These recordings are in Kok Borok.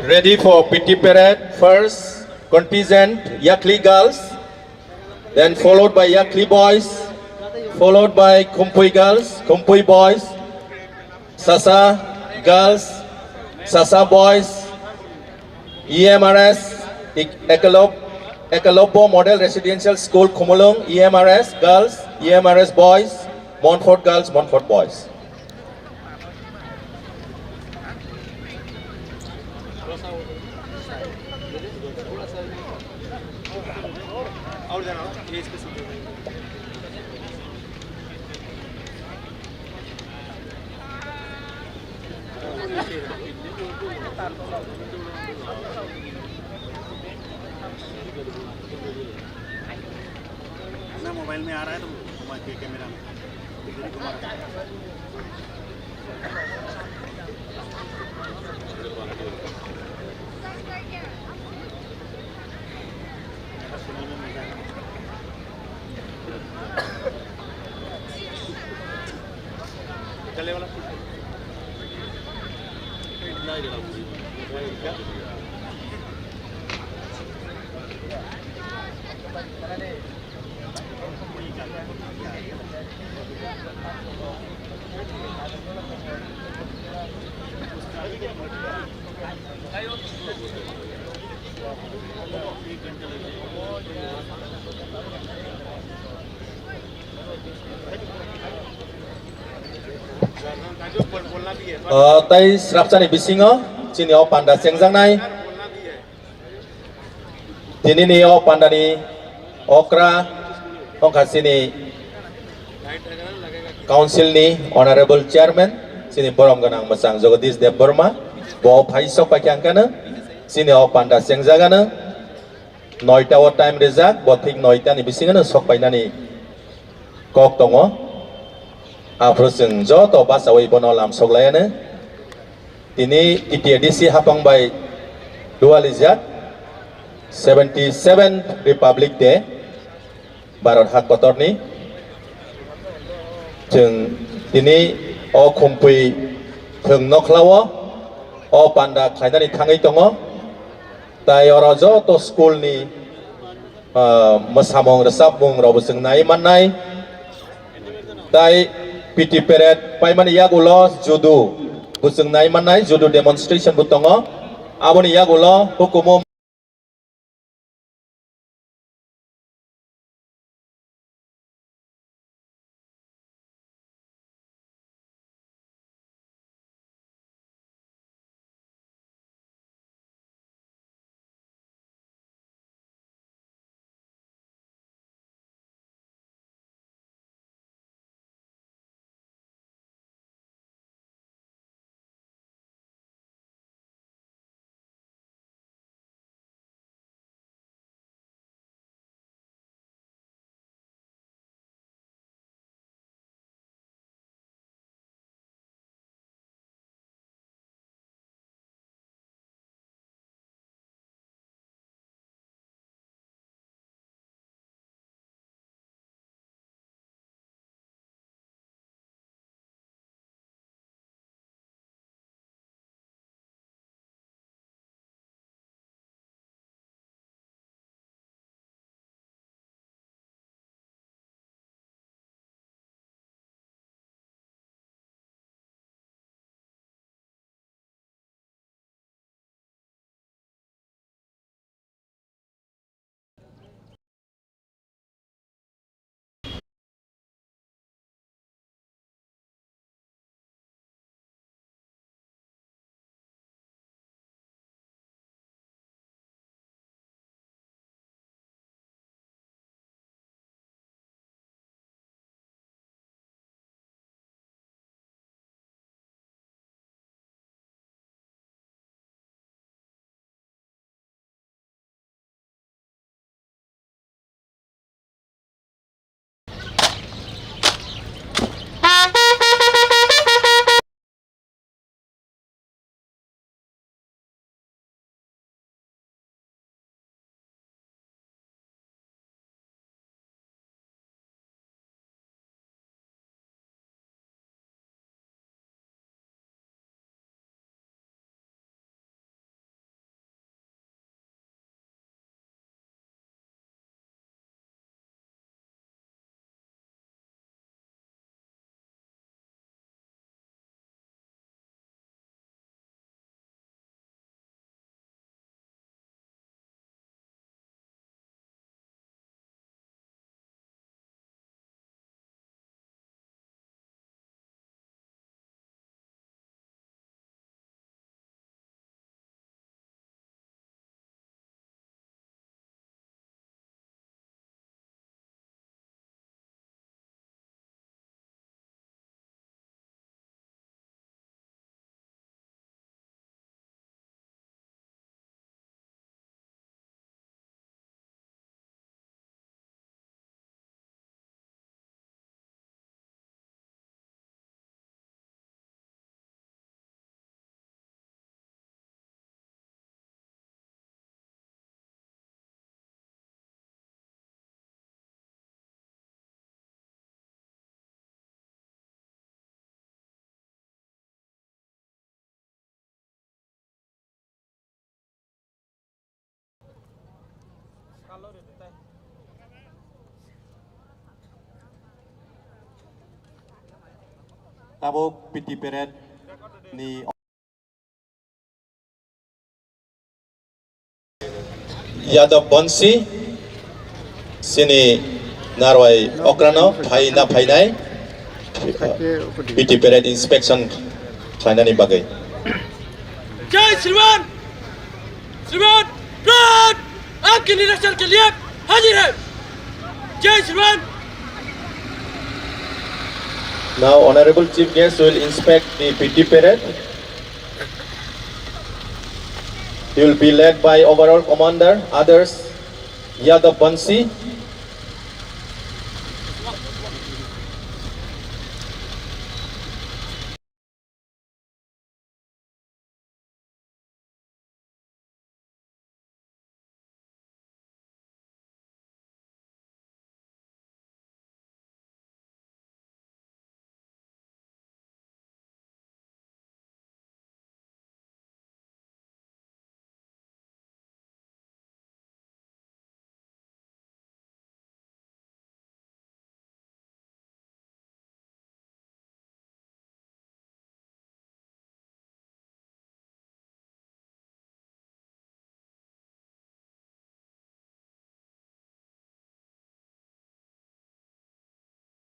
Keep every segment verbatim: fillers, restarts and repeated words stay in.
Ready for P T parade. First contingent, Yakli girls, then followed by Yakli boys, followed by Khumpui girls, Khumpui boys, Sasa girls, Sasa boys, E M R S, Ek-, Ekalob-, Ekalobbo Model Residential School, Khumulwng, E M R S girls, E M R S boys, Montfort girls, Montfort boys. अपना मोबाइल में आ रहा है तो मोबाइल के कैमरा में। O, tei srapsani bisingo chini o panda chengjaknai. Tinini o pandani okra wngkha chini council ni honorable chairman, chini borom gwnang mwchang Jagadish Debbarma. Bo phai sok paikha hwnkhe no chini o panda chengjagano noita o time rijak, bo thik noita ni bisingo no sok painani kok tongo. Aphuru chwng joto bachaui bono lamsok laiano. Tini T T A D C hapang bai dualijak seventy seventh Republic Day, Bharat ha kotorni. Chwng tini o Khumpui thwng nokhlao o panda khlainani thangwi tongo. Tai oro joto school ni, ah, mwsamung rwchapmung rokbo chwng nai mannai. Tai P T parade paimani yagulo judo bo chwng nai mannai, judo demonstration bo tongo. Aboni yagulo hukumu Tabuk P T parade ni Yadav Bansi, chini narwai okrano phai na phainai P T parade inspection khlainani bagwi. जय श्रीमान, श्रीमान, प्राण आपके निरीक्षण के लिए हाजिर है। जय श्रीमान। Now, Honorable Chief Guest will inspect the P T parade. He will be led by Overall Commander Adarsh Yadav Bansi.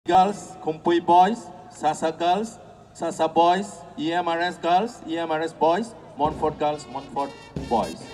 Girls, Khumpui boys, Sasa girls, Sasa boys, E M R S girls, E M R S boys, Montfort girls, Montfort boys.